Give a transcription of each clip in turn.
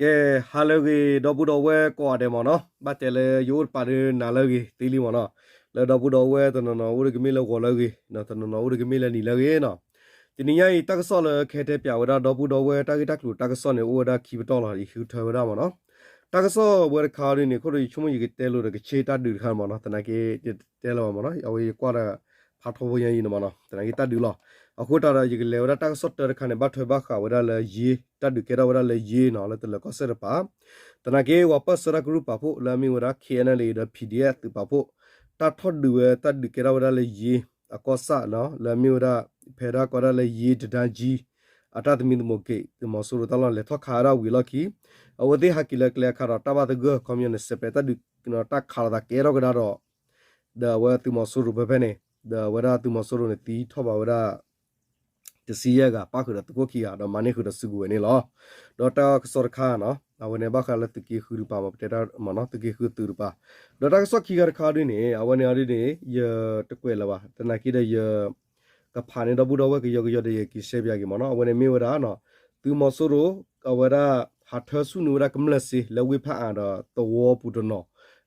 ကဲ, ဟါလၢအဂ့ၤ ဒီပုၢ်ဒီဝဲၢ်ကိးဂၤဒဲးမ့ၢ်နီၤ, ဘၣ်တဲလၢယအိၣ်တပၤဒီးနၤလၢအဂ့ၤသ့လံမ့ၢ်နီၤ, လၢဒီပုၢ်ဒီဝဲၢ်တနီၤနီၤအိၣ်ဒီးကမ့ၢ်လၢဂီၤလၢအဂ့ၤ, တနီၤနီၤအိၣ်ဒီးကမ့ၢ်လၢနံၤလၢအဂ့ၤနီၤ. တနံၤညါအံၤ တၢ်ကစီၣ်လၢကဟဲတဲပၠးဝဲဒၣ်ဒီပုၢ်ဒီဝဲၢ်တၢ်ဂ့ၢ်တၢ်ကျိၤတၢ်ကစီၣ်န့ၣ် အိၣ်ဝဲဒၣ်ခံပတီၢ်လီၤ, ယဃုထၢဝဲဒၣ်မ့ၢ်နီၤ. တၢ်ကစီၣ်ဝဲတခါအံၤဒ်န့ၣ် အခိၣ်ဒီး ယဆိကမိၣ်ယကတဲလိာ်ဒီးကဆ့တၢ်ဒုးတခါမ့ၢ်နီၤ, သနာ်က့ ယတဲလၢၤဘၣ်မ့ၢ်နီၤ, အဝဲယကွၢ်ဒီး ဖးထီဘိညါအံၤန့ၣ်မ့ၢ်နီၤ, သနာ်က့တၢ်ဒုးလီၤ. အဃိသတးဒီး ယကလဲၤဝဲဒၣ်တၢ်ကစီၣ်တၢတခါန့ၣ် ဘၣ်ထွဲဘၣ်ဃးဝဲဒၣ်လၢယ့, တၢ်ဒုးကဲထီၣ်ဝဲဒၣ်လၢယ့နီၤ, လၢတလၢၤကီၢ်စဲၣ်တပၤ, သနာ်က့ ပှၤပၢၢ်ဆၢတၢ်ကရူၢ်ပာ်ဖှိၣ် လၢအမ့ၢ်ဝဲဒၣ် K N L A ဒီး P D F သုးပာ်ဖှိၣ်, တၢ်ထီၣ်ဒုးဝဲ တၢ်ဒုးကဲထီၣ်ဝဲဒၣ်လၢယ့အကီၢ်ဆၣ်နီၤ, လၢအမ့ၢ်ဝဲဒၣ် ဖဲဒၣ်ကိးဒၣ်လၢယ့တဒါကံ အတၢ်သမံသမိးက့ၤ သုးမီၤစိရိၤတၢ်လီၢ်လဲၤထီၣ်ခးဝဲဒၣ်ဝံၤအလီၢ်ခံ, အဝဲသ့ၣ်ဟးက့ၤလၢကျဲအခါဒီး တၢ်ဘၣ်သဂၢၢ်ခီပညီန့ၣ် စဲးပဲတၢ်ဒုး တၢ်ခးလိာ်သးကဲထီၣ်ကဒါဒီး ဒီးအဝဲသုးမီၤစိရိၤဖဲဖဲန့ၣ်, ဒီးအဝဲဒၣ်သုးမီၤစိရိၤန့ၣ် သံထီၣ်ဘၣ်ဝဲဒၣ် တဆံယဲၢ်ဂၤ ပၣ်ဃုာ်ဒီးသုးခိၣ်ခံဂၤ ဒီးမၤန့ၢ်ဃုာ်ဒီးစုကဝဲၤန့ၣ်လီၤ. ဒီးတၢ်ကစီၣ်တခါနီၤ, အဝဲန့ၣ်ဘၣ်ဃးလၢသုးက့ဃုတပၤမ့ၢ် ပတဲတၢ်မ့ၢ်နီၤ, သုးက့ဃုသုးတပၤ, ဒီးတၢ်ကစီၣ်ခံခါတခါဒ်န့ၣ် အဝဲန့ၣ်အီၤဒ်န့ၣ် ယတကွဲးလၢၤဘၣ်, သနာ်က့ဒီးယ ကဖးန့ၢ်ဒီပုၢ်ဒီဝဲၢ်ကယီကယီဒီး ယက့ၤရှဲပၠးက့ၤမ့ၢ်နီၤ, အဝဲန့ၣ်မ့ၢ်ဝဲဒၣ် သုးမီၤစိရိၤ အဝဲဒၣ်ဟးထၢဆူၣ်န့ၢ်ဝဲဒၣ်ကမျၢၢ်စ့လၢဝ့ၢ်ဖၣ်အၣ်ဒီးသဝီပူၤတနီၤ,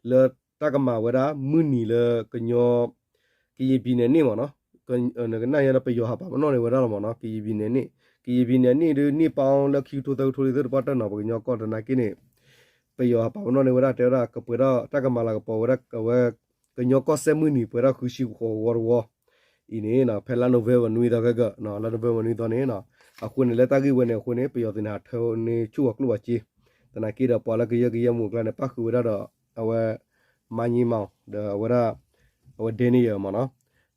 လၢတၢ်ကမၤဝဲဒၣ်မုၢ်နံၤလၢကညီ ကယံၤပံၤနဲၣ်န့ၣ်မ့ၢ်နီၤ, ကနၣ်ယဲဒီးပယီၤဟးပာ်ပနီၣ်န့ၢ်ဝဲဒၣ်လီၤမ့ၢ်နီၤ, ကယံၤပံၤနဲၣ်န့ၣ်, ကယံၤပံၤနဲၣ်န့ၣ်ဒ်န့ၣ်ပာ်အီၤလၢခံကထိသၢကထိလံသ့ၣ်တပှၢ်တၢၢ်နီၤ, ပကညီကီၢ်သနာ်က့န့ၣ် ပယီၤဟးပာ်ပနီၣ်န့ၢ်ဝဲဒၣ် တဲဝဲဒၣ် ကပှဲၤထီၣ်တၢ်ကမၤလၤကပီၤဝဲဒၣ်အဝဲ ကညီကီၢ်စဲၣ်မုၢ်နံၤ ပှဲၤထီၣ်ဃုဆံဃိးဝီတဝီအံၤန့ၣ် ဖဲလါ November နွံသီခဲကၢ, လါ November နွံသီန့ၣ်, အဃိန့ၣ် လၢတၢ်ဂ့ၢ်ဝဲန့ၣ်အဃိန့ၣ် ပယီၤသုးန့ၣ် ဟးထၢန့ၢ်ဆူၣ်ဝဲကျိၣ်ဝဲစ့, သနာ်က့ဒီးပှၤလၢကယၢကယဲမူအကျါန့ၣ် ပၣ်ဃုာ်ဝဲဒၣ်ဒီး အဝဲ မါညံမၤ ဒီးအဝဲဒၣ် အဝဲ Daniel မ့ၢ်နီၤ,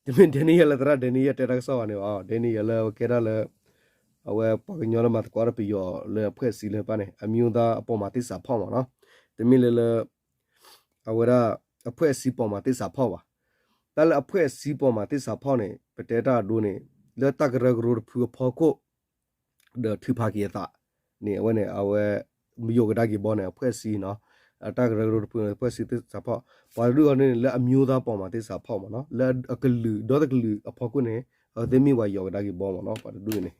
တမ့ၢ် Daniel လၢသရၣ် Daniel တဲတၢ်ကစီၣ်ဘၣ်န့ၣ်ဘၣ်, Daniel လၢအဝဲကဲဒၣ်လၢ အဝဲပှၤကညီလၢမၤသကိးဒီးပယီၤလၢအဖွဲ့အစည်းလၢပၢ်န့ၣ် အမျိုးသားအပေါ်မှာသစ္စာဖောက်မ့ၢ်နီၤ, တမ့ၢ်လၢလၢ အဝဲဒၣ် အဖွဲ့အစည်းပေါ်မှာသစ္စာဖောက်ဘၣ်, တၢ်လၢ အဖွဲ့အစည်းပေါ်မှာသစ္စာဖောက်န့ၣ် ပတဲတၢ်အဒိန့ၣ် လၢတၢ်ကရၢကရိတဖုအဖီခိၣ် ဒီးထုးဖးက့ၤအသးန့ၣ် အဝဲန့ၣ် အဝဲ ယိာ်ကဒါက့ၤဘီန့ၣ် အဖွဲ့အစည်းနီၤ, တၢ်ကရၢကရိတဖုန့ၣ် အဖွဲ့အစည်းသစ္စာဖော် ပှၤတဒူၣ်အီၤန့ၣ် လၢအမျိုးသားပေါ်မှာသစ္စာဖော်မ့ၢ်နီၤ, လၢအကလုာ်ဒီတကလုာ်အဖီခိၣ်န့ၣ် အဝဲသ့ၣ်မ့ၢ်ပှၤယိာ်ကဒါက့ၤဘီမ့ၢ်နီၤ, ပှၤတဒူၣ်န့ၣ်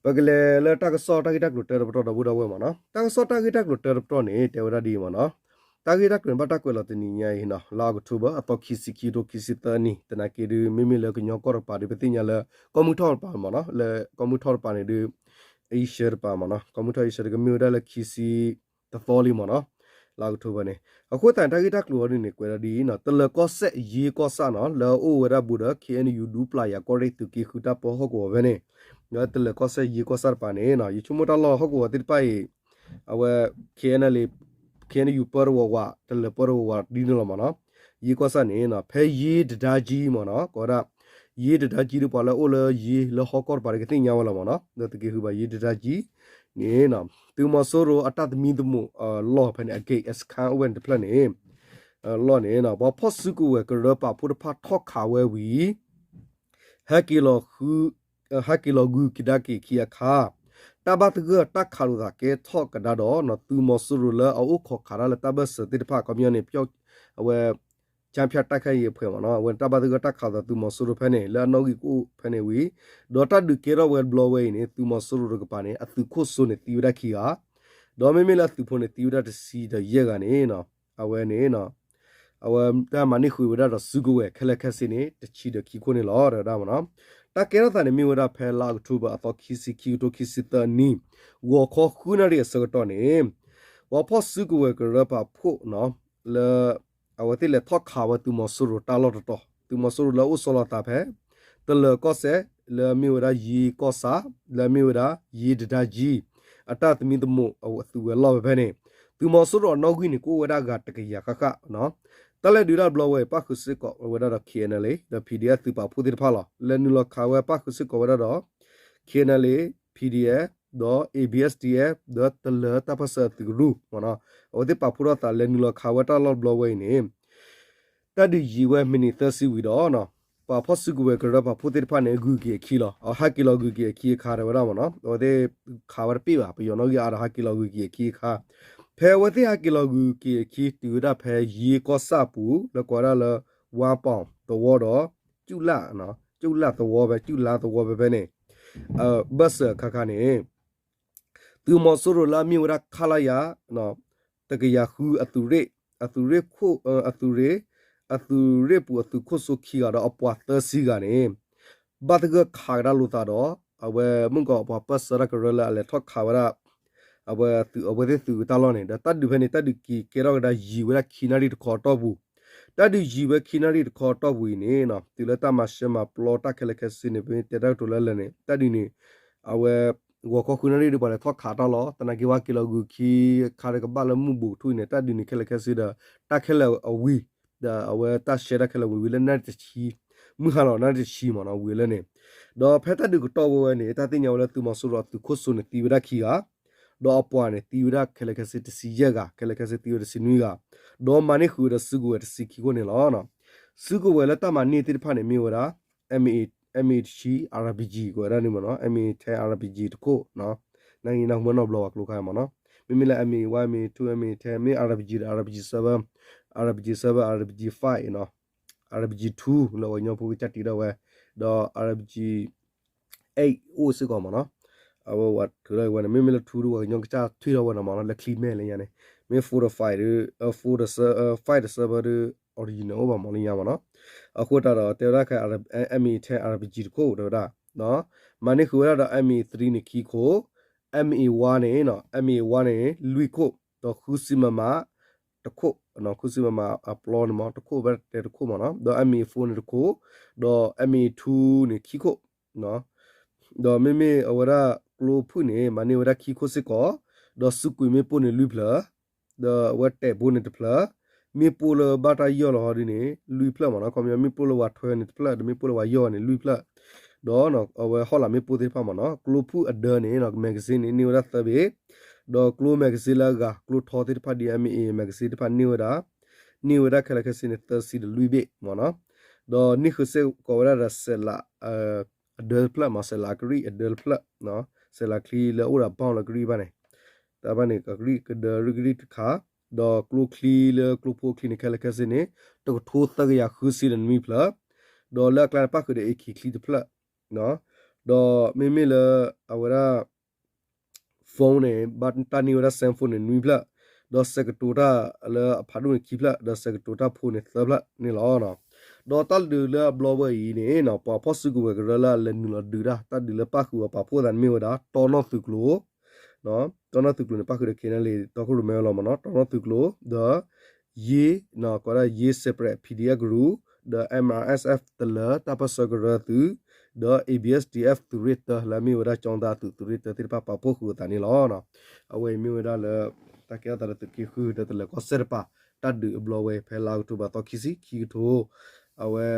ပကလဲၤလၢတၢ်ကစီၣ်တၢ်ဂ့ၢ်တၢ်ကျိၤတၢတပတီၢ် ဒီပုၢ်ဒီဝဲၢ်မ့ၢ်နီၤ, တၢ်ကစီၣ်တၢ်ဂ့ၢ်တၢ်ကျိၤတၢတပတီၢ်န့ၣ် တဲဝဲဒၣ်ဒ်အံၤမ့ၢ်နီၤ, တၢ်ဂ့ၢ်တၢ်ကျိၤန့ၣ် ဘၣ်တၢ်ကွဲးလီၤတနံၤညါအံၤနီၤ လါ October အသီခံဆံခံကထိခံဆံသၢနံၣ်, သနာ်က့ဒုး မ့မ့ၢ်လၢကညီကီၢ်တကပၤဒုး ပသ့ၣ်ညါလၢ ကီၢ်မုၢ်ထီၣ်တကပၤမ့ၢ်နီၤ, လၢကီၢ်မုၢ်ထီၣ်တကပၤန့ၣ်ဒုး အံရှၢတကပၤမ့ၢ်နီၤ, ကီၢ်မုၢ်ထီၣ်အံရှၢဒုး ကမ့ၢ်ဝဲဒၣ်လၢခံဆံတသီလံမ့ၢ်နီၤ, လါ October န့ၣ်, အဃိသတးန့ၣ် တၢ်ဂ့ၢ်တၢ်ကျိၤအီၤဒ်န့ၣ် ကွဲးဒၣ်ဒ်အံၤနီၤ, တလၢၤကီၢ်စဲၣ်ယ့ကီၢ်ဆၣ်နီၤ လၢအအိၣ်ဝဲဒၣ်ဘူးဒီး K N U ဒူပျၢ်ယၤကီၢ်ရ့ၣ်သုးက့ဃုတၢ်ပၢဟီၣ်ကဝီၤဖဲန့ၣ်, လၢတလၢၤကီၢ်စဲၣ်ယ့ကီၢ်ဆၣ်တကပၤန့ၣ်နီၤ ယဆိကမိၣ်တၢ်လီၢ်ဟီၣ်ကဝီၤသ့ၣ်တဖၣ်အံၤ အဝဲ K N L K N U ပၢတဝီဝး တလၢၤပၢတဝီဝးဒ်န့ၣ်လီၤမ့ၢ်နီၤ, ယ့ကီၢ်ဆၣ်န့ၣ် ဖဲယ့တဒါကံမ့ၢ်နီၤ ကိးဝဲဒၣ် ယ့တဒါကံဒီး ပှၤလၢအအိၣ်လၢယ့လၢဟီၣ်ကီၢ်တကပၤဒီး ကသ့ၣ်ညါဝဲလီၤမ့ၢ်နီၤ, ဒီးသုးက့ဃုဘၣ် ယ့တဒါကံန့ၣ် သုးမီၤစိရိၤအတၢ်သမံသမိးအလီၢ်ဖဲန့ၣ် အ gate အ စခန်း အိၣ်ဝဲန့ၣ်တဖျၢၣ်န့ၣ် လီၢ်န့ၣ် ပှၤဖီၣ်စုကဝဲၤကရၢပာ်ဖှိၣ်တဖၣ်ထီၣ်ခးဝဲဝံၤ ဟဲက့ၤလီၤဃု ဟဲက့ၤလီၤဂုၤကဒါက့ၤခံအခါ, တၢ်ဘၣ်သဂၢၢ်တၢ်ခးလိာ်သးကဲထီၣ်ကဒါဒီး သုးမီၤစိရိၤလၢအအိၣ်ခိးခးတၢ်လၢတၢ်ဘၢၣ်စၢၤသ့ၣ်တဖၣ် ခီပညီန့ၣ် ပ အဝဲ ကၠၢဖၠၣ်တၢ်ခၢၣ်ယံၤအဖှဲးမ့ၢ်နီၤ, အဝဲတၢ်ဘၣ်သဂၢၢ်တၢ်ခးလိာ်သးသုးမီၤစိရိၤဖဲန့ၣ် လၢအနီၣ်ဂံၢ်ကအိၣ်ဖဲန့ၣ်ဝံၤ ဒီးတၢ်ဒုးကဲထီၣ်ဝဲတဘျီဝဲအံၤန့ၣ် သုးမီၤစိရိၤတကပၤန့ၣ် အသုးခိၣ်စိန့ၣ်သံဝဲဒၣ်ခံဂၤ, ဒီးမ့မ့ၢ်လၢအသုးဖိန့ၣ်သံဝဲဒၣ်တဆံဒီးယဲၢ်ဂၤန့ၣ် အဝဲန့ၣ် အဝဲတၢ်မၤန့ၢ်ဃုာ်ဝဲဒၣ်ဒီးစုကဝဲၤခဲလၢာ်ခဲဆ့န့ၣ် တဆံဒီးခံခိၣ်န့ၣ်လီၤ တဲဝဲဒၣ်မ့ၢ်နီၤ. တၢ်ကဲထီၣ်သးန့ၣ်မ့ၢ်ဝဲဒၣ်ဖဲလါအီးကထိဘၢၣ်အသီခံဆံခံကထိခံဆံသၢနံၣ် ဂီၤခီဃုနၣ်ရံၣ်အဆၢကတီၢ်န့ၣ် ပှၤဖီၣ်စုကဝဲၤကရၢပာ်ဖှိၣ်နီၤ လၢ အဝဲသ့ၣ်လဲၤထီၣ်ခးဝဲသုးမီၤစိရိၤတၢ်လီၢ်တတီၤ, သုးမီၤစိရိၤလၢအအိၣ်ဆီလီၤသးဖဲ တလၢၤကီၢ်စဲၣ် လၢအမ့ၢ်ဝဲဒၣ်ယ့ကီၢ်ဆၣ် လၢအမ့ၢ်ဝဲဒၣ်ယ့တဒါကံ အတၢ်သမံသမိးအသုးဝဲၤလီၢ်ဖဲဖဲန့ၣ် သုးမီၤစိရိၤအနီၣ်ဂံၢ်န့ၣ် ကအိၣ်ဝဲဒၣ်ဂၤတကယၤဃၣ်ဃၣ်နီၤ. တၢ်လဲၤဒုးတၢ်တဘျီဝဲအံၤ ပၣ်ဃုာ်စ့ၢ်ကီးဝဲဒၣ်ဒီး K N L A ဒီး P D F သုးပာ်ဖှိၣ်သ့ၣ်တဖၣ်လီၤ. လဲၤနုာ်လီၤခးဝဲပၣ်ဃုာ်စ့ၢ်ကီးဝဲဒၣ်ဒီး K N L A, P D F ဒီး A B S D F ဒီးတလၢၤတၢ်ပၢၢ်ဆၢသုးကရူၢ်မ့ၢ်နီၤ. အဝဲသ့ၣ်ပာ်ဖှိၣ်ထီၣ်သးလဲၤနုာ်လီၤခးဝဲတၢ်လီၢ်တဘျီဝဲအံၤန့ၣ် တၢ်ဒုးယံာ်ဝဲမံးနံးသၢဆံဝံၤဒီး ပှၤဖီၣ်စုကဝဲၤကရၢပာ်ဖှိၣ်သ့ၣ်တဖၣ်န့ၣ် ဂုၤက့ၤအခံလီၤ. ဟးက့ၤလီၤဂုၤက့ၤအခံအခါတဲဝဲဒၣ်မ့ၢ်နီၤ. အဝဲသ့ၣ်ခးဝဲတပ့ၢ်ဘၣ် ပယီၤနီၣ်ဂံၢ်အါဒီးဟးက့ၤလီၤဂုၤက့ၤအခံအခါ ဖဲအဝဲသ့ၣ်ဟးက့ၤလီၤဂုၤက့ၤအခံတုၤဝဲဒၣ်ဖဲယ့ကီၢ်ဆၣ်ပူၤ လၢကိးဝဲဒၣ်လၢ ဝါပီၣ်သဝီဒီး ကၠူၣ်လၣ် ကၠူၣ်လၣ်သဝီဖဲ ကၠူၣ်လၣ်သဝီဖဲဖဲန့ၣ် ဘၢၣ်စၢၤအခါခါန့ၣ် သုးမီၤစိရိၤလၢအမ့ၢ်ဝဲဒၣ် ခလရ တကယၤဃု အသုးရ့ၣ်, အသုးရ့ၣ်ခိၣ်, အသုးရ့ၣ်, အသုးရ့ၣ်ပူၤအသုးခိၣ်စိခံဂၤဒီးအပှၤသၢဆံဂၤန့ၣ် ဘၣ်သဂၢၢ်ခးကဒါလိာ်သးဒီး အဝဲမုၢ်ကီးပှၤပၢၢ်ဆၢတၢ်ကရၢလၢအလဲၤထီၣ်ခးဝဲဒၣ် အဝဲအဝဲသ့ၣ်သုးကတၢ်လီၢ်န့ၣ် ဒီးတၢ်ဒုးဖဲန့ၣ် တၢ်ဒုးက့ၤကဲထီၣ်ကဒါယံာ်ဝဲဒၣ်ခံနၣ်ရံၣ်တခီအတီၢ်ပူၤ, တၢ်ဒုးယံာ်ဝဲခံနၣ်ရံၣ်တခီအတီၢ်ပူၤအံၤန့ၣ် တုၤလၢတၢ်မၤရှဲမၤပျီတၢ်ခဲလၢာ်ခဲဆ့န့ၣ် ပမ့ၢ်တဲတၢ်ကတိၤလၢလၢာ်န့ၣ် တၢ်ဒုးန့ၣ် အဝဲ ဂီၤခီဃုနၣ်ရံၣ်ဒီးပှၤလဲၤထီၣ်ခးတၢ်လီၤ သနာ်က့ဝဲက့ၤလီၤဂုာ်ခံ ခါတကဘၣ်လၢမုၢ်ဘူးကထူၣ်အံၤန့ၣ် တၢ်ဒုးန့ၣ်ခဲလၢာ်ခဲဆ့ဒီး တၢ်ခဲလၢာ်အဝံၤ ဒီးအဝဲတၢ်ရှဲတၢ်ခဲလၢာ်ဝံၤဝံၤလၢနၣ်ရံၣ်တဆံ မုၢ်ဟါလီၤနၣ်ရံၣ်တဆံမ့ၢ်နီၤ ဝံၤလၢန့ၣ် ဒီးဖဲတၢ်ဒုးကတီၢ်ဝဲဝဲန့ၣ် တၢ်သ့ၣ်ညါဝဲလၢသုးမီၤစိရိၤအသုးခိၣ်စိန့ၣ်သံဝဲဒၣ်ခံဂၤ ဒီးအပှၤန့ၣ်သံဝဲဒၣ်ခဲလၢာ်ခဲဆ့တဆံယဲၢ်ဂၤ ခဲလၢာ်ခဲဆ့သံဝဲတဆံနွံဂၤ ဒီးမၤန့ၢ်ဃုာ်ဝဲဒီးစုကဝဲၤတဆံခံခိၣ်န့ၣ်လီၤ. စုကဝဲၤလၢတၢ်မၤန့ၢ်သ့ၣ်တဖၣ်န့ၣ်မ့ၢ်ဝဲဒၣ် MA, MA တဆံ RPG ကဝဲဒၣ်န့ၣ်မ့ၢ်နီၤ MA ten RPG တခိၣ် နၢ်ဟူမၢနီၢ်ဘျီဝဲကျိခါမ့ၢ်နီၤ မ့မ့ၢ်လၢ MA one MA two MA ten မ့ၢ် RPG ဒီး RPG seven, RPG seven RPG five နီၤ RPG two လၢပှၤကညီဖိကစၢ်တ့ထီၣ်ဝဲ ဒီး RPG eight အိၣ်စ့ၢ်ကီးမ့ၢ်နီၤ အဝဲဝဲထုးထီၣ်ဝဲန့ၣ် မ့မ့ၢ်လၢ two ဒီးပှၤကညီကစၢ်ထုးထီၣ်ဝဲနီၤမ့ၢ်နီၤ လၢချံမဲာ်လၢညါန့ၣ် မ့ၢ် four ဒီး five ဒီး four ဒီး five ဒီး seven ဒီး original အိၣ်ဘၣ်မ့ၢ်လၢညါမ့ၢ်နီၤ အဃိသတးဒီးတဲဝဲဒၣ်ခဲ MA ten RPG တခိၣ်တဲဝဲဒၣ် မၤန့ၢ်ဃုာ်ဝဲဒၣ်ဒီး MA three န့ၣ်ခံခိၣ် MA one န့ၣ် MA one န့ၣ် လွံၢ်ခိၣ် ဒီးဃုဆံ MM တခိၣ် ဃုဆံ MM အပျီန့ၣ်မ့ၢ် တခိၣ်ဝဲတဲတခိၣ်မ့ၢ်နီၤ ဒီး MA four န့ၣ်တခိၣ် ဒီး MA two န့ၣ်ခံခိၣ် ဒီးမ့မ့ၢ်အဝဲဒၣ်ကျိဖုၣ်န့ၣ် မၤန့ၢ်ဝဲဒၣ်ခံခိၣ်စ့ၢ်ကီး ဒီးစုကွံာ်မ့ၣ်ပိၢ်န့ၣ်လွံၢ်ဖျၢၣ် ဒီးအဝဲတဲာ်ဘိန့ၣ်တဖျၢၣ် မ့ၣ်ပိၢ်လၢဘၣ်တၢ်ယီၢ်လီၤဟီဒ်န့ၣ် လွံၢ်ဖျၢၣ်မ့ၢ်နီၤ ခီပညီမ့ၣ်ပိၢ်လၢဝၤထွဲန့ၣ်တဖျၢၣ် ဒီးမ့ၣ်ပိၢ်လၢဝၤယီၢ်န့ၣ်လွံၢ်ဖျၢၣ် ဒီးအဝဲဟီၣ်လာ်မ့ၣ်ပိၢ်သ့ၣ်တဖၣ်မ့ၢ်နီၤ ကျိဖုၣ်အဒၢန့ၣ် magazine န့ၣ် န့ၢ်ဝဲဒၣ်သၢဘ့ၣ် ဒီးကျိ magazine လၢအဂၤ ကျိထီသ့ၣ်တဖၣ် ဒီး MA magazine သ့ၣ်တဖၣ်န့ၢ်ဝဲဒၣ် န့ၢ်ဝဲဒၣ်ခဲလၢာ်ခဲဆ့န့ၣ် သၢဆံဒီးလွံၢ်ဘ့ၣ်မ့ၢ်နီၤ ဒီးန့ၢ်ဃုာ်စ့ၢ်ကီးဝဲဒၣ်ဒီးစဲးလး အဒၢတဖျၢၣ်မ့ၢ် စဲးလးကရံၣ်အဒၢတဖျၢၣ် စဲးလးချံလၢအအိၣ်ဒီး bound လၢကရံၣ်ဘၣ်န့ၣ် တၢ်ဘၣ်န့ၣ် ကရံၣ်ကဒၢရ့ၣ်ကရံၣ်တခါ ဒီးကျိချံလၢကျိဖိအချံန့ၣ် ခဲလၢာ်ခဲဆ့န့ၣ် တကထိသၢကယၤဃုဆံဒီးနွံဖျၢၣ် ဒီးလၢအကျါန့ၣ် ပၣ်ဃုာ်ဒီး AK ချံတဖျၢၣ် ဒီးမ့မ့ၢ်လၢအဝဲဒၣ် phone န့ၣ် ဘၣ်တၢ်န့ၢ်ဝဲဒၣ် cell phone န့ၣ် နွံဖျၢၣ်, ဒီးစဲးကတိၤတၢ်လၢအဖးဒိၣ်န့ၣ် ခံဖျၢၣ်, ဒီးစဲးကတိၤတၢ်ဖိန့ၣ် သၢဖျၢၣ်န့ၣ်လီၤ. ဒီးတၢ်ဒုးလၢအဘျီဝဲအံၤန့ၣ် ပှၤဖီၣ်စုကဝဲၤကရၢလၢအလဲၤနုာ်လီၤဒုးတၢ် တၢ်ဒုးလၢပၣ်ဃုာ်အီၤပာ်ဖှိၣ်သးန့ၣ်မ့ၢ်ဝဲဒၣ် တီနီၣ်သုးကျိၤ တီနီၣ်သုးကျိၤန့ၣ် ပၣ်ဃုာ်ဒီး ခဲနလံ တီခိၣ်ရိၣ်မဲဝဲလီၤမ့ၢ်နီၤ, တီနီၣ်သုးကျိၤ ဒီး ယ့ ကိးဒၣ်ယ့ separate PDF group ဒီး MRSF တလၢတၢ်ပၢၢ်ဆၢကရၢသုး ဒီး ABSDF သုးရ့ၣ်တၢ လၢအမ့ၢ်ဝဲဒၣ် ကၠီသး သုးသုးရ့ၣ်တၢ သ့ၣ်တဖၣ်ပာ်ဖှိၣ်ဃုာ်အသးန့ၣ်လီၤ. အဝဲအံၤမ့ၢ်ဝဲဒၣ်လၢ တၢ်ကဲထီၣ်သးလၢသုးက့ဃု ဒီးတလၢၤကီၢ်စဲၣ်တပၤ တၢ်ဒုးအဘျီဝဲ ဖဲလါအီးကထိဘၢၣ်သီခံဆံ ခံကထိ အဝဲ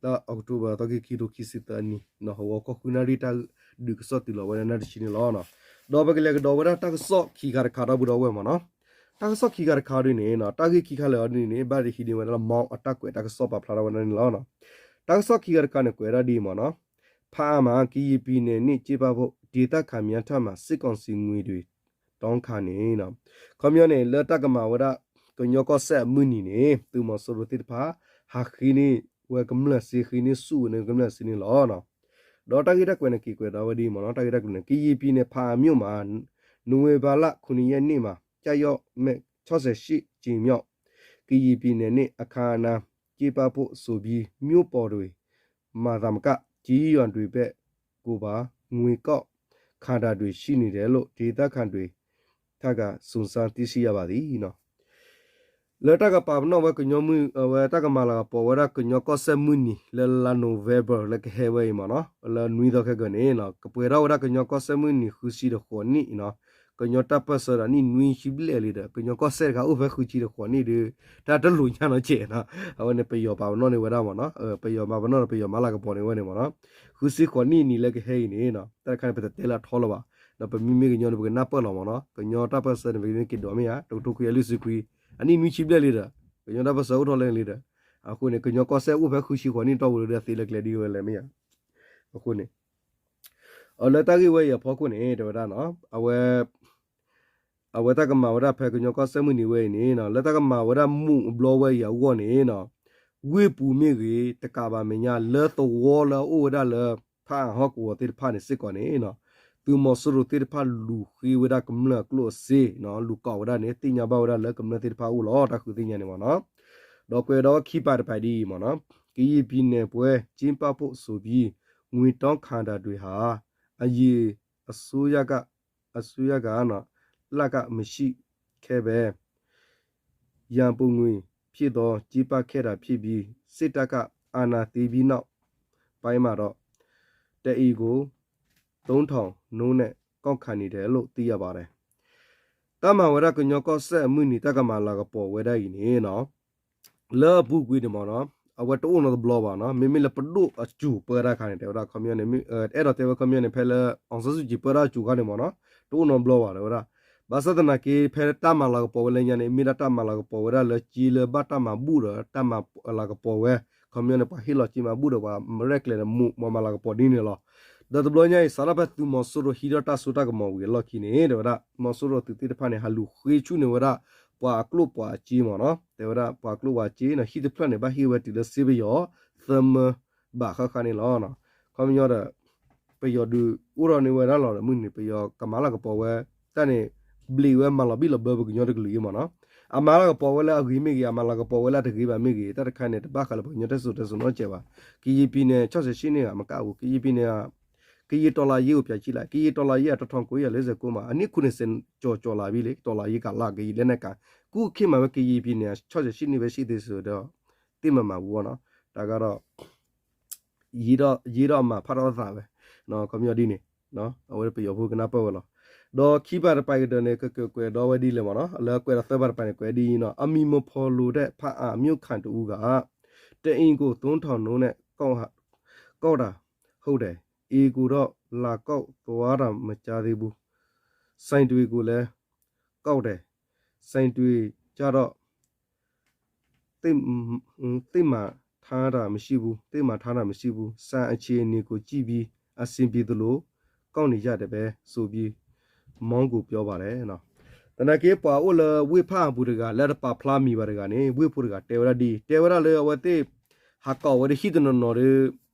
လါအီးကထိဘၢၣ်သီခံဆံ ခံကထိခံဆံသၢနံၣ် ဟီၣ်ကဝီၤကီၢ်ဃုနၣ်ရံၣ် တၢ်ဒုးကစီၣ်တုၤလီၤဝဲဒၣ်နၣ်ရံၣ်တဆံန့ၣ်လီၤ. ဒီးပကလဲၤကဒီးဝဲဒၣ်တၢ်ကစီၣ်ခံခါတခါ ဒီပုၢ်ဒီဝဲၢ်မ့ၢ်နီၤ, တၢ်ကစီၣ်ခံခါတခါဒ်န့ၣ် တၢ်ဂ့ၢ်ခံခါလၢာ်အီၤဒ်န့ၣ် ဘၣ်တဟံးန့ၢ်ဝဲဒၣ်လၢ မီအတၢ်ကွဲးတၢ်ကစီၣ်ပာ်ဖျါထီၣ်ဝဲဒၣ်န့ၣ်လီၤ. တၢ်ကစီၣ်ခံခါတခါန့ၣ် ကွဲးဒၣ်ဒ်အံၤမ့ၢ်နီၤ, ဖးအါမး ကရင်ပြည်နယ်နှင့် ကျင်းပဖို့ ဒေသခံများထံမှ စစ်ကောင်စီ ငွေတွေ တောင်းခံ န့ၣ် ခီပညီန့ၣ် လၢတၢ်ကမၤဝဲဒၣ် ကညီကီၢ်စဲၣ်အမုၢ်နံၤန့ၣ် သုးမီၤစိရိၤသ့ၣ်တဖၣ် ဟးဃ့န့ၢ်ဝဲကမျၢၢ်စ့ ဃ့န့ၢ်ဆူၣ်ဝဲန့ၢ်ကမျၢၢ်စ့န့ၣ်လီၤ. ဒီးတၢ်ဂ့ၢ်တၢ်ကွဲးန့ၣ် က့ၤကွဲးဒၣ်ဝဲဒ်အံၤမ့ၢ်နီၤ, တၢ်ဂ့ၢ်တၢ်ကျိၤန့ၣ် ကရင်ပြည်နယ် ဖားအံမြို့မှာ နိုဝင်ဘာလ ခုနှစ်ရက်နေ့မှာ ကျရောက်မယ့် ခြောက်ဆယ်ရှစ်ကြိမ်မြောက် ကရင်ပြည်နယ်နေ့ အခမ်းအနာ် ကျင်းပဖို့ဆိုပြီး မြို့ပေါ်တွေမှာသာမက ကျေးရွာတွေဘက်ကိုပါ ငွေကောက်ခံတာတွေ ရှိနေတယ်လို့ ဒေသခံတွေထံက စုံစမ်းသိရှိရပါသည် လၢတၢ်ကပာ်ပနီၣ်ဝဲကညီမုၢ် အဝဲတၢ်ကမၤလၤကပီၤဝဲဒၣ်ကညီကီၢ်စဲၣ်မုၢ်နံၤ လၢလါ November လၢကဟဲဝဲအံၤမ့ၢ်နီၤ လၢနွံသီခဲကၢန့ၣ် ကပှဲၤထီၣ်ဝဲဒၣ်ကညီကီၢ်စဲၣ်မုၢ်နံၤဃုဆံဒီးဃိးနံၣ်နီၤ, ကညီတၢ်ပၢၢ်ဆၢဒီးနံၣ်နွံဆံဘျဲၣ်လံဒီး ကညီကီၢ်စဲၣ်တခါအိၣ်ဖဲဃုဆံဒီးဃိးနံၣ်ဒီး တၢ်တလိာ်ညါနီတစဲးနီၤ, အဝဲန့ၣ်ပယီၤပာ်ပနီၣ်န့ၢ်ဝဲဒၣ်မ့ၢ်နီၤ, ပယီၤပာ်ပနီၣ်ဒီးပယီၤမၤလၤကပီၤန့ၢ်ဝဲန့ၣ်မ့ၢ်နီၤ, ဃုဆံဃိးနံၣ်နံၤလၢကဟဲအံၤန့ၣ် တၢ်တခါန့ၣ် ပတတဲလၢအထီလၢၤဘၣ်, ဒီးပမ့မ့ၢ်ကညီန့ၣ် ပကနၢ်ပၢၢ်လီၤမ့ၢ်နီၤ, ကညီတၢ်ပၢၢ်ဆၢန့ၣ် ပကမ့ၢ်က့ၤဒိးမ့ၢ်ဧါ တကထိခွံကယၤလွံၢ်ဆံခွံ, အနံၣ်နွံဆံဘျဲၣ်လံဒီး ကညီတၢ်ပၢၢ်ဆၢအိၣ်ထီၣ်လၢန့ၣ်လံဒီး, အဃိန့ၣ် ကညီကီၢ်စဲၣ်အိၣ်ဖဲဃုဆံဃိးနံၣ်တီၢ်ပူၤလံဒီး သ့လၢကျဲဒ်ဝဲလဲၣ်မ့ၢ်ဧါ, အဃိန့ၣ် အလၢတၢ်ဂ့ၢ်ဝဲအံၤအဖီခိၣ်န့ၣ် တဲဝဲဒၣ်နီၤ, အဝဲ အဝဲတၢ်ကမၤဝဲဒၣ်ဖဲကညီကီၢ်စဲၣ်မုၢ်နံၤဝဲအံၤန့ၣ် လၢတၢ်ကမၤဝဲဒၣ်မူးအဘျီဝဲအံၤအဂီၢ်န့ၣ် ဝ့ၢ်ပူၤမ့ၢ်ဂ့ၤ တကးဘၣ်မဲာ်ညါ လၢသဝီလၢအအိၣ်ဝဲဒၣ်လၢ ဖးအါဟီၣ်ကဝီၤသ့ၣ်တဖၣ်န့ၣ်စ့ၢ်ကီးန့ၣ် သုးမီၤစိရိၤသ့ၣ်တဖၣ်လူၤဃ့ဝဲဒၣ်ကမျၢၢ်အကျိၣ်အစ့, လူၤကိးဝဲဒၣ်န့ၣ် သ့ၣ်ညါဘၣ်ဝဲဒၣ်လၢကမျၢၢ်သ့ၣ်တဖၣ်အိၣ်လီၤ တၢ်ဃုသ့ၣ်ညါန့ၣ်မ့ၢ်နီၤ. ဒီးကွဲးဒီးဝဲခံပာ်တပာ်ဒ်အံၤမ့ၢ်နီၤ, ကရင်ပြည်နယ်ပွဲ ကျင်းပဖို့ဆိုပြီး ငွေတောင်းခံတာတွေဟာ အရင်အစိုးရက အစိုးရက လကမရှိခဲ့ပဲ ရန်ပုံငွေဖြစ်သော ကျင်းပခဲ့တာဖြစ်ပြီး စစ်တပ်က အာဏာသိမ်းပြီးနောက်ပိုင်းမှာတော့ တစ်အိမ်ကို သုံးထောင်နှုန်းနဲ့ ကောက်ခံနေတယ်လို့ သိရပါတယ်. တၢ်မၤဝဲဒၣ်ကညီကီၢ်စဲၣ်အမုၢ်နံၤ တၢ်ကမၤလၤကပီၤဝဲဒၣ်အံၤန့ၣ်နီၤ, လၢအပူၤကွံာ်န့ၣ်မ့ၢ်နီၤ, အဝဲတအိၣ်နီတဘျီဘၣ်နီၤ, မ့မ့ၢ်လၢပဒိၣ်အစိၤပၢတၢ်ခါန့ၣ် တဲဝဲဒၣ်ခီပညီန့ၣ် အဲၣ်ဒိးတဲဝဲခီပညီန့ၣ် ဖဲလၢ အောင်ဆန်းစုကြည် ပၢတၢ်အစိၤခါန့ၣ်မ့ၢ်နီၤ, တအိၣ်နီတဘျီဘၣ် တဲဝဲဒၣ်. ဘၣ်ဆၣ်သနာ်က့ ဖဲတၢ်မၤလၤကပီၤဝဲလၢညါန့ၣ် မ့ၢ်ဒၣ်တၢ်မၤလၤကပီၤဝဲဒၣ်လၢက့လၢဘၣ်တၢ်မၤဘူၣ်ဒီး တၢ်မၤလၤကပီၤဝဲ, ခီပညီန့ၣ် ပှၤဟ့ၣ်လီၤက့မၤဘူၣ်ဒီး ပှၤရဲၣ်ကျဲၤဒီး မၤလၤကပီၤဒ်န့ၣ်လီၤ. ဒီးတဘျီညါအံၤ စးထီၣ်ဖဲသုးမီၤစိရိၤဟံးထီၣ်တၢ်စိတၢ်ကမီၤဝံၤအလီၢ်ခံန့ၣ် တဲဝဲဒၣ် မီၤစိရိၤသုးသ့ၣ်တဖၣ်န့ၣ် ဟးလူၤဃ့ဆူၣ်န့ၢ်ဝဲဒၣ် ပှၤအကျိၣ်ပှၤအစ့မ့ၢ်နီၤ, တဲဝဲဒၣ်ပှၤအကျိၣ်ပှၤစ့နီၤ, ဟံၣ်တဖျၢၣ်န့ၣ် ဘၣ်ဟ့ၣ်ဝဲတုၤလၢစ့ပယီၤ သၢမၢဘၣ်ဃၣ်ဃၣ်န့ၣ်လီၤ. ခီပညီဒီး ပယီၤဒုးအိၣ်ထီၣ်န့ၢ်ဝဲဒၣ်လီၤဒီး မုၢ်နံၤပယီၤကမၤလၤကပီၤဝဲ တၢ်န့ၣ် ဘျံးဝဲမၤလီၤဘံၣ်လီၤဘၢပှၤကညီတကလုာ်အံၤမ့ၢ်နီၤ, အမၤလၤကပီၤဝဲလၢအဂ့ၤမ့ၢ်ဂ့ၤ အမၤလၤကပီၤဝဲလၢအတဂ့ၤဘၣ်မ့ၢ်ဂ့ၤ တၢ်တခါန့ၣ် တဘၣ်ဃးလၢပှၤကညီတၢ်စိၤတဲစိၤနီတစဲးဘၣ်. ကရင်ပြည်နယ် ခြောက်ဆယ်ရှစ်နှစ် ကမကအိ ကရင်ပြည်နယ် ကရင်တော်လှန်ရေးကို ပြန်ကြည့်လိုက် ကရင်တော်လှန်ရေးက တစ်ထောင်ကိုးရာလေးဆယ့်ကိုးမှာ အနှစ်ခုနှစ်ဆယ်ကျော်ကျော်လာပြီလေ တော်လှန်ရေးကာလ ကရင်လက်နက်ကိုင် အခုခေတ်မှာပဲ ကရင်ပြည်နယ် ခြောက်ဆယ်ရှစ်နှစ်ပဲရှိသေးတယ်ဆိုတော့ သိပ်မမှန်ဘူးပေါ့နော် ဒါကတော့ ရေးတော့အမှာ ဖတ်တော့အသးပဲ ခီပညီဒ်န့ၣ် အဝဲပယီၤဖိကနၢ်ပၢၢ်ဝဲလီၤ. ဒီးခံပာ်တပာ်ကတၢၢ်န့ၣ် ကကကွဲးဒီးဝဲဒ်လဲၣ်မ့ၢ်နီၤ လၢကွဲးဒီးသၢပာ်တပာ်န့ၣ် ကွဲးဒ်အံၤနီၤ အမည်မဖော်လိုတဲ့ ဘားအံမြို့ခံတစ်ဦးက တစ်အိမ်ကို သုံးထောင်နှုန်းနဲ့ ကောက်တာ ဟုတ်တယ် အိမ်ကိုတော့ လာကောက်သွားတာ မကြားသေးဘူး ဆိုင်တွေကိုလည်း ကောက်တယ် ဆိုင်တွေကျတော့ သိပ်မထားတာ မရှိဘူး သိပ်မထားတာ မရှိဘူး ဆန်အခြေအနေကို ကြည့်ပြီး အဆင်ပြေသလို ကောက်နေကြတယ်ပဲ ဆိုပြီး မောင်ကို ပြောပါတယ် သနာ်က့ ပှၤအိၣ်လၢဝ့ၢ်ဖးအပူၤတဂၤ လၢတပာ်ဖျါမံၤဘၣ်တဂၤန့ၣ် ဝ့ၢ်ဖိတဂၤ တဲဝဲဒၣ်ဒ်အံၤ တဲဝဲဒၣ်လၢအဝဲသ့ၣ် ဟးကိးဝဲဒၣ်ဟံၣ်တနီၤနီၤဒီး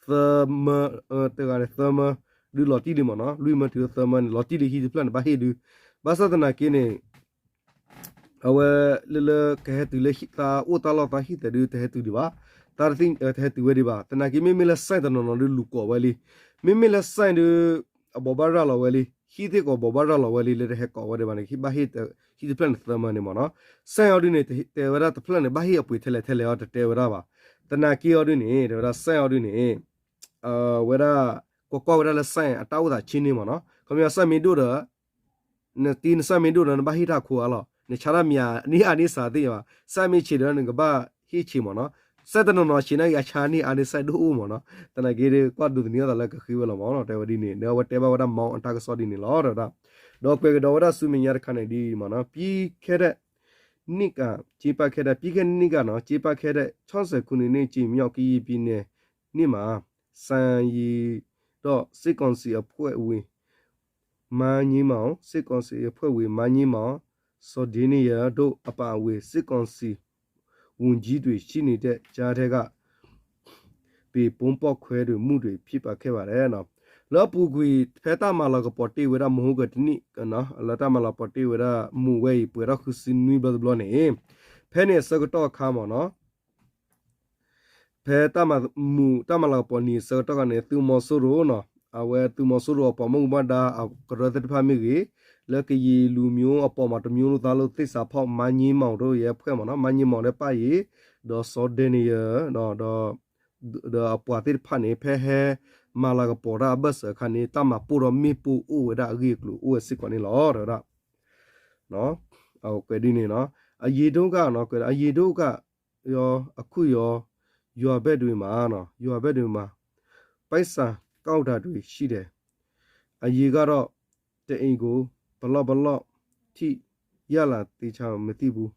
သၢမၢ တဂၤန့ၣ် သၢမၢ ဒုးလီၤတံၢ်လံမ့ၢ်နီၤ လွံၢ်မၢတုၤသၢမၢန့ၣ် လီၤတံၢ်လံဟံၣ်တဖျၢၣ်န့ၣ် ဘၣ်ဟ့ၣ်ဒုး ဘၣ်ဆၣ်သနာ်က့န့ၣ် အဝဲလၢလၢကဟဲတုၤလၢသးအိၣ်တၢ်လီၢ်သးဟံၣ်သဲးဒုး တဟဲတုၤဒံးဘၣ်, တၢ်တဟဲတုၤဝဲဒံးဘၣ်. သနာ်က့ မ့မ့ၢ်လၢ ဆိုင် တနီၤနီၤဒုးလူၤကိးဝဲလံ, မ့မ့ၢ်လၢ ဆိုင် ဒုး အဘိးဘၣ်ရၤလီၤဝဲလံ, ဟံၣ်သ့ၣ်ကိးဘိးဘၣ်ရၤလီၤဝဲလံ လၢတဟဲကိးဝဲဒံးဘၣ်န့ၣ် ဘၣ်ဟ့ၣ် ဟံၣ်တဖျၢၣ်န့ၣ် သၢမၢန့ၣ်မ့ၢ်နီၤ, ဆိုင် အီၤဒုးန့ၣ် တဲဝဲဒၣ်တဖျၢၣ်န့ၣ် ဘၣ်ဟ့ၣ်အပှ့ၤထဲလဲၣ်ထဲလဲၣ်အီၤ တတဲဝဲဒၣ်ဘၣ်. သနာ်က့အီၤဒုးန့ၣ် တဲဝဲဒၣ် ဆိုင် အီၤဒုးန့ၣ် ဝဲဒၣ် ကွၢ်ကွၢ်ဝဲဒၣ်လၢ ဆိုင် အတၢ်အိၣ်သးဆ့န့ၢ်မ့ၢ်နီၤ, ခီပညီ ဆိုင် မ့ၢ်ဒိၣ်ဒီး နတံၤန ဆိုင် မ့ၢ်ဒိၣ်ဒီး နဘၣ်ဟ့ၣ်တၢ်ခိအါလီၤ, နဆါတၢ်မံၤအါန့ၢ်အါန့ၢ်စှၤသ့ၣ်ညါဘၣ်, ဆိုင် မ့ၢ်ဆံးဒီး နကဘၣ်ဟ့ၣ်ဆံးမ့ၢ်နီၤ,ဆိုင် တနီၤနီၤဆံးန့ၣ်ဂ့ၤ အဆါန့ၢ်အါန့ၢ် ဆိုင် ဒိၣ်အိၣ်မ့ၢ်နီၤ, သနာ်က့ဒီး ကွၢ်ဒိးသန့ၤအသးလၢကဃ့ဝဲလီၤမ့ၢ်နီၤ, တဲဝဲဒ်န့ၣ် ဒီးအဝဲတဲဘၣ်ဝဲဒၣ် မောင် အတၢ်ကစီၣ်ဒ်န့ၣ်လီၤ တဲဝဲဒၣ်. ဒီးကွဲးကဒီးဝဲဒၣ်ဆူမဲာ်ညါတခါန့ၣ်ဒ်အံၤမ့ၢ်နီၤ, ပြီးခဲ့တဲ့ နှစ်က ကျင်းပခဲ့တဲ့ ပြီးခဲ့တဲ့နှစ်ကနော် ကျင်းပခဲ့တဲ့ ခြောက်ဆယ့်ခုနှစ်နှစ် ကြည်မြောက်ကရင်ပြည်နယ်နေ့မှာ စံယီတော့ စစ်ကောင်စီအဖွဲ့ဝင် မန်းငြိမ်းမောင် စစ်ကောင်စီအဖွဲ့ဝင် မန်းငြိမ်းမောင် စော်ဒင်နယံတို့အပါအဝင် စစ်ကောင်စီဝန်ကြီးတွေရှိနေတဲ့ကြားထဲက ပေပုံပေါက်ကွဲမှုတွေ ဖြစ်ပါခဲ့ပါတယ် လၢအပူၤကွံာ် ဖဲတၢ်မၤလၤကပီၤတ့ၢ်ဝဲဒၣ် မဟိကတနံၣ် လၢတၢ်မၤလၤကပီၤတ့ၢ်ဝဲဒၣ် မူးဝဲအံၤ ပှဲၤထီၣ်ဃုဆံနွံဘျီတဘျီန့ၣ် ဖဲန့ၣ်အဆၢကတီၢ်အခါမ့ၢ်နီၤ ဖဲတၢ်မၤလၤကပီၤနံၤအဆၢကတီၢ်ခါန့ၣ် သုးမီၤစိရိၤနီၤ အဝဲသုးမီၤစိရိၤအပှၤမုၢ်ကမၣ်ဒါ အကရၢသ့ၣ်တဖၣ်မ့ၢ်ဂ့ၤ လၢကရင်လူမျိုးအပေါ်မှာ တစ်မျိုးလုပ်သားလို့ သစ္စာဖောက် မန်းငြိမ်းမောင်တို့ရဲ့အဖွဲ့မ့ၢ်နီၤ မန်းငြိမ်းမောင် နဲ့ ပါရည် ဒီး စော်ဒင်နယံ ဒီး ဒီးအပှၤသ့ၣ်တဖၣ်န့ၣ် ဖဲဟဲမၤလၤကပီၤတၢ်အဘၢၣ်စၢၤအခါန့ၣ် တၢ်မၤပိၢ်ထီၣ်မ့ၣ်ပိၢ်အိၣ်ဝဲဒၣ်အဂ့ၢ်အကျိၤအိၣ်ဝဲစ့ၢ်ကီးန့ၣ်လီၤ တဲဝဲဒၣ်. အဝဲကွဲးဒ်န့ၣ်နီၤ အရင်တုန်းက ကွဲး အရင်တုန်းက ရော အခုရော ရွာဘက်တွေမှာ ရွာဘက်တွေမှာ ပိုက်ဆံကောက်တာတွေရှိတယ် အရင်ကတော့ တစ်အိမ်ကို ဘယ်လောက်ဘယ်လောက်ထိ ရလာသေးချာမသိဘူး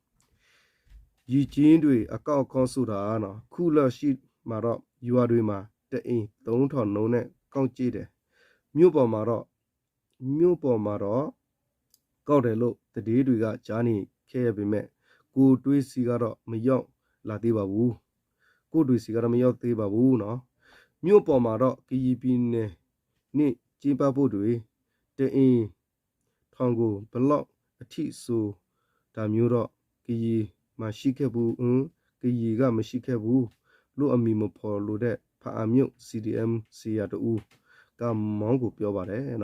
ရေကျင်းတွေ အကောက်အကောက်ဆိုတာနော် ခုလက်ရှိမှာတော့ ရွာတွေမှာ တစ်အိမ် သုံးထောင်နှုန်းနဲ့ ကောက်ကြည့်တယ် မြို့ပေါ်မှာတော့ မြို့ပေါ်မှာတော့ ကောက်တယ်လို့ သတင်းတွေက ကြားနေခဲ့ပေမဲ့ ကိုယ်တွေ့ဆီကတော့ မရောက်လာသေးပါဘူး ကိုယ်တွေ့ဆီကတော့ မရောက်သေးပါဘူးနော် မြို့ပေါ်မှာတော့ ကရင်ပြည်နယ်နေ့ ကျင်းပဖို့တွေ တအ့ၣ် ထီၣ်ကိၣ် ဘျီၣ် အထံၣ်စိၤ တၢ်မၠိဒီး ကယံာ်မၤရှံခဲပူၤ ကယံာ်ဂၤမၤရှံခဲပူၤ လိၣ်အမံၤမဖီၣ်လိာ်ဒဲး ဖးအါမျိး CDM စ့ယၤတအူ ကမီၤကိၣ်ပၠီဘၣ်ဒဲး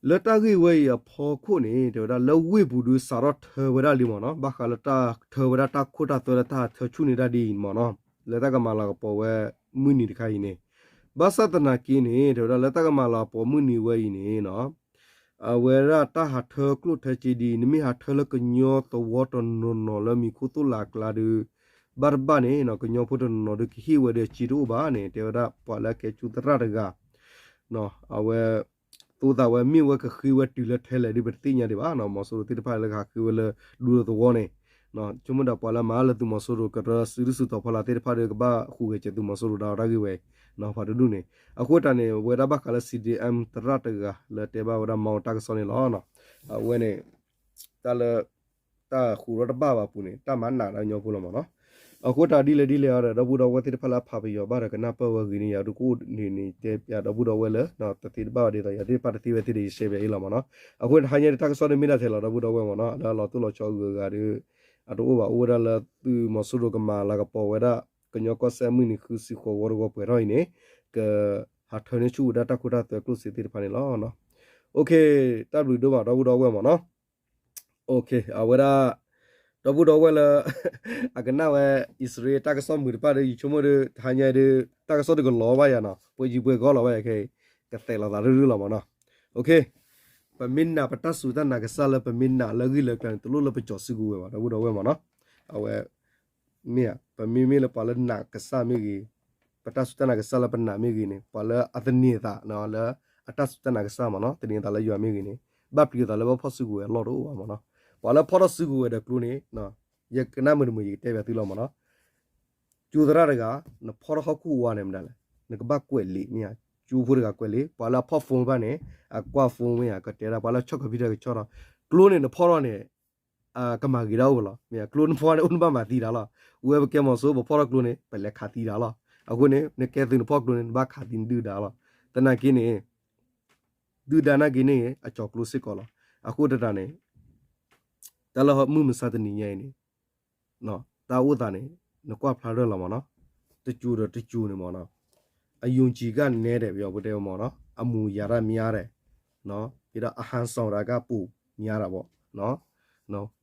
လၢတၢ်ဂ့ၢ်ဝဲအံၤအဖီခိၣ်န့ၣ် တဲဝဲဒၣ်လၢဝ့ၢ်ပူၤဒုးစးထီၣ်ထၢဝဲဒၣ်လံမ့ၢ်နီၤ, ဘၣ်ဃးလၢတၢ်ထၢဝဲဒၣ်တၢ်ခိတၢ်သွဲလၢတၢ်ဟးထၢဆူၣ်န့ၢ်တၢ်ဒ်အံၤမ့ၢ်နီၤ, လၢတၢ်ကမၤလၤကပီၤဝဲမုၢ်နံၤတခါအံၤန့ၣ်, ဘၣ်ဆၣ်သနာ်က့န့ၣ် တဲဝဲဒၣ်လၢတၢ်ကမၤလၤကပီၤမုၢ်နံၤဝဲအံၤန့ၣ်နီၤ အဝဲဒၣ်တၢ်ဟးထၢကျိၣ်ထၢစ့ဒ်အံၤ နမ့ၢ်ဟးထၢလၢကညီသဝီတနီၤနီၤလၢမံၤခိၣ်သိၣ်လးကျါဒီး ဘၣ်တဘၣ်န့ၣ် ကညီဖိတနီၤနီၤဒီးကဟ့ၣ်ဝဲဒီးစ့တအိၣ်ဘၣ်န့ၣ် တဲဝဲဒၣ်ပှၤလၢကဲကၠူသရၣ်တဂၤ အဝဲ သိသးဝဲမ့ၢ်ဝဲကဃ့ဝဲတုၤလၢထဲလဲၣ်ဒီး ပတသ့ၣ်ညါဒံးဘၣ်နီၤ, မီၤစိရိၤသ့ၣ်တဖၣ်လၢကဟးဃ့ဝဲလၢဒူသဝီန့ၣ်, ဆိကမိၣ်ဒီးပှၤလၢမၤလၢသုးမီၤစိရိၤကရၢစုဒုးစုတီၤဖီလာ်သ့ၣ်တဖၣ်ဒီး ကဘၣ်ဟူးဂဲၤစဲးသုးမီၤစိရိၤဒၣ်တၢ်ဂ့ၢ်ဝဲအံၤ, ပှၤတဒူၣ်န့ၣ်, အဃိတၢ်န့ၣ် ဝဲဒၣ်ဘၣ်ဃးလၢ CDM သရၣ်တဂၤလၢတဲဘၣ်ဝဲဒၣ်မီၤတၢ်ကစီၣ်န့ၣ်လီၤ. အဝဲန့ၣ် တၢ်လၢ တၢ်ဃူရီတဘၣ်ဘၣ်ပူၤန့ၣ် တၢ်မၤနးဒၣ်ကညီဖိလီၤမ့ၢ်နီၤ. အဃိတၢ်ဒ်လဲၣ်ဒ်လဲၣ်အံၤဒီး ဒီပုၢ်ဒီဝဲၢ်သ့ၣ်တဖၣ်လၢအဖးပယီၤဘၣ်ဒီးကနၢ်ပၢၢ်ဝဲဂ့ၤန့ၣ် ယၤဒုးကအိၣ်န့ၣ်န့ၣ် တဲပျးဒီပုၢ်ဒီဝဲၢ်လၢ တသ့တဘၣ်ဘၣ်ဒ်သိး ယၤသ့ၣ်တဖၣ်တသ့ဝဲသ့ၣ်ဒီး ယရှဲပျးအံၤလီၤမ့ၢ်နီၤ. အဃိတဟါညါန့ၣ်တၢ်ကစီၣ်န့ၣ်မ့ၢ်ဒၣ်ထဲလီၤ ဒီပုၢ်ဒီဝဲၢ်မ့ၢ်နီၤ, လၢအလီၤတိၢ်လီၤဆီအဂုၤအဂၤဒီး အတအိၣ်ဘၣ် အိၣ်ဝဲဒၣ်လၢသုးမီၤစိရိၤကမၤလၤကပီၤဝဲဒၣ် ကညီကီၢ်စဲၣ်မုၢ်နံၤဃုဆံဃိးဝီတဝီပှဲၤထီၣ်အံၤန့ၣ် ကဟးထၢန့ၢ်ဆူၣ်ဝဲဒၣ်တၢ်ခိတၢ်သွဲကျိၣ်စ့သ့ၣ်တဖၣ်န့ၣ်လီၤ. တၢ်ဘျုးဒိၣ်မးဒီပုၢ်ဒီဝဲၢ်မ့ၢ်နီၤ. အဝဲဒၣ် ဒီပုၢ်ဒီဝဲၢ်လၢ အကနၣ်ဝဲ အံၣ်စရ့လးတၢ်ကစီၣ်မုာ်တဖၣ်ဒီး ယဆိကမိၣ်ဒီး တဟါညါဒီး တၢ်ကစီၣ်တကလီၤဘၣ်ယၤနီၤ, ပှဲၤယံၤပှဲၤကီလီၤဘၣ်ယၤခဲအံၤ ကသဲးလီၤသးရုၢ်ရုၢ်လီၤမ့ၢ်နီၤ. ပမ့ၢ်နာ်ပတၢ်စူၢ်တၢ်နာ်ကစၢ်လၢပမ့ၢ်နာ်လၢအဂ့ၢ်လၢအကျဲန့ၣ် တလိၣ်လၢပကၠီၤစုကဝဲၤဘၣ် ဒီပုၢ်ဒီဝဲၢ်မ့ၢ်နီၤ. အဝဲ မ့ၢ်ဧါ ပမ့မ့ၢ်လၢပှၤလၢနာ်ကစၢ်မ့ၢ်ဂ့ၤ, ပတၢ်စူၢ်တၢ်နာ်ကစၢ်လၢပနာ်မ့ၢ်ဂ့ၤန့ၣ် ပှၤလၢအသန့ၤအသးလၢအတၢ်စူၢ်တၢ်နာ်ကစၢ်မ့ၢ်နီၤ, သန့ၤအသးလၢယွၤမ့ၢ်ဂ့ၤန့ၣ် ဘၣ်ပျံၤအသးလၢပဖီၣ်စုကဝဲၤအလီၢ်တအိၣ်ဘၣ်မ့ၢ်နီၤ. ပှၤလၢဖီၣ်ထီၣ်စုကဝဲၤဒီးကျိန့ၣ် ယကနၣ်မုာ်တမုာ်ယကတဲပျးသုလီၤမ့ၢ်နီၤ. ကၠိသရၣ်တဂၤ နဖီၣ်ထီၣ်ဟီၣ်ခိၣ်ဝါန့ၣ်မတၤလဲၣ်, နကဘၣ်ကွဲးလံာ်မ့ၢ်ဧါ, ကၠိဖိတဂၤကွဲးလံာ်, ပှၤလၢအဖီၣ် phone ဘၣ်န့ၣ် အကွၢ် phone မ့ၢ်ဧါ, ကတဲဒၣ် ပှၤလၢဆီၣ် computer ကဆီၣ်ဒီး ကျိန့ၣ်နဖီၣ်ထီၣ်န့ၣ် ကမၤဂ့ၤဒၣ်အိၣ်ဝဲလီၤ. မ့ၢ်ကျိနဖီၣ်န့ၣ် အိၣ်နဘၣ်မၤသံတၢ်လီၤ. ဝဲပကဲမီၤစိ ပဖီၣ်ထီၣ်ကျိန့ၣ် ပလဲၤခးသံတၢ်လီၤ. အဃိန့ၣ် နကဲသုးနဖီၣ်ကျိန့ၣ် နဘၣ်ခးသံနဒုၣ်ဒါလီၤ. သနာ်က့န့ၣ် ဒုၣ်ဒါနာ်က့န့ၣ် အကၠီၤကျိစ့ၢ်ကီးလီၤ. အဃိတၢ်န့ၣ် တၢ်လၢမုၢ်မဆါတနံၤညါအံၤန့ၣ် တၢ်အိၣ်သးန့ၣ် နကွၢ်ဖျါထီၣ်လီၤမ့ၢ်နီၤ, တကၠိၤဒီးတကၠိၤန့ၣ်မ့ၢ်နီၤ, အယုံကြည်ကနဲဒဲး ပယီၤဖိတဲဝဲမ့ၢ်နီၤ, အမူအရာကနဲဒဲး, ဒီးအဟန်ဆောင်တာကပိုများတာပေါ့နော်.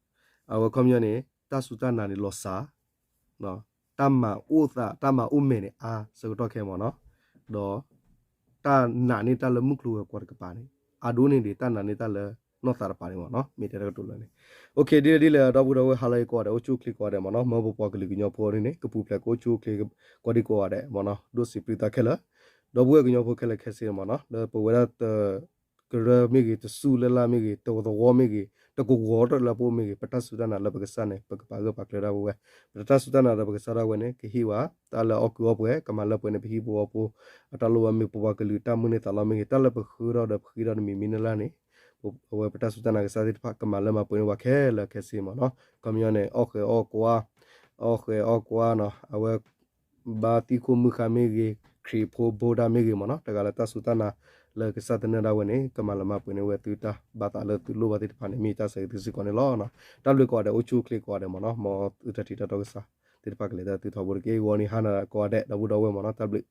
အဝဲခီပညီန့ၣ် တၢ်စူၢ်တၢ်နာ်န့ၣ်လီၤစှၤ, တၢ်မၤအိၣ်သး တၢ်မၤအိၣ်မဲာ်န့ၣ်အါဆၢကတီၢ်ခဲအံၤမ့ၢ်နီၤ, ဒီး တၢ်နာ်န့ၢ်တၢ်လၢမုၢ်ကျိၤဝဲၤကွာ်တကပၤန့ၣ် အဒိန့ၢ်ဒံးတၢ်နာ်န့ၢ်တၢ်လၢနီၢ်သးတကပၤန့ၣ်မ့ၢ်နီၤ, မ့ၢ်တဲတၢ်ကတိၤလၢန့ၣ်. ဒ်လဲၣ်ဒ်လဲၣ် ဒီပုၢ်ဒီဝဲၢ်ဟါလၢအဂ့ၤကိးဂၤဒဲး အိၣ်ဆူၣ်အိၣ်ချ့ကိးဂၤဒဲးမ့ၢ်နီၤ, မ်ပပှၤကလုာ်ကညီဖိန့ၣ် ကပူၤဖျဲးကအိၣ်ဆူၣ်အိၣ်ချ့ကိးဒံကိးဂၤဒဲးမ့ၢ်နီၤ, ဒိၣ်စံးပျုၢ်သးခဲလၢာ်, ဒီပုၢ်ဝဲၢ်ကညီဖိခဲလၢာ်ခဲဆ့မ့ၢ်နီၤ, လၢပဝဲဒၣ်တ ကရၢမ့ၢ်ဂ့ၤ, တစူၢ်လၢ်လၢ်မ့ၢ်ဂ့ၤ, တသဝီမ့ၢ်ဂ့ၤ, တကဝီၤတလၢပအိၣ်မ့ၢ်ဂ့ၤ, ပတၢ်စူၢ်တၢ်နာ်လၢပကစၢ်န့ၣ် ပကပာ်ဂၢၢ်ပာ်ကျၢၤဒၣ်ဝဲဝဲ, ပတၢ်စူၢ်တၢ်နာ်လၢပကစၢ်ဒၣ်ဝဲန့ၣ် ကဟ့ၣ်ဝဲ တၢ်လၢအီၣ်ကုၢ်အီၣ်ပှဲၤ, ကမၤလၢပှဲၤန့ၣ် ပဟံၣ်ဖိဃီဖိ အတၢ်လိၣ်ဘၣ်မ့ၢ် ပပှၤကလုာ်တၢ်မုၢ်လၢ်သးလီမ့ၢ်ဂ့ၤ, တၢ်လၢပဃုထီၣ်ဒီးပဃ့ထီၣ်တမံၤမံၤန့ၣ်လၢ်န့ၣ် အဝဲပတၢ်စူၢ်တၢ်နာ်ကစၢ်သ့ၣ်တဖၣ် ကမၤလၢမၤပှဲၤန့ၢ်ပှၤခဲလၢာ်ခဲဆ့မ့ၢ်နီၤ. ခီပညီန့ၣ် အီၣ်ဃဲၤအီၣ်ကွါ, အီၣ်ဃဲၤအီၣ်ကွါနီၤ, အဝဲ ဘါသံခိၣ်မုၣ်ဃါမ့ၢ်ဂ့ၤ, ခရံာ်ဖိဘိဒၣ်မ့ၢ်ဂ့ၤမ့ၢ်နီၤ, တဂၤလၢတၢ်စူၢ်တၢ်နာ်လၢကစၢ်သနၢၣ်ဒၣ်ဝဲန့ၣ် ကမၤလၢမၤပှဲၤန့ၢ်ဝဲသုတၢ်ဘၣ်သးလၢသုလိၣ်ဘၣ်သ့ၣ်တဖၣ်န့ၣ် မ့ၢ်တၢ်ဆၢဂ့ၤသုစ့ၢ်ကီးန့ၣ်လီၤ. တၢ်ဘျုးကိးဂၤဒဲး အိၣ်ဆူၣ်အိၣ်ချ့ကိးဂၤဒဲးမ့ၢ်နီၤ, မ်သုတၢ်ထံၣ်တၢ်တီကစၢ်သ့ၣ်တဖၣ်ကလဲၤတၢ်သုထီဘိတက့ၢ်. ဂီၤနံၤဟါနၤကိးဂၤဒဲး ဒီပုၢ်ဒီဝဲၢ်မ့ၢ်နီၤ, တၢ်ဘျုး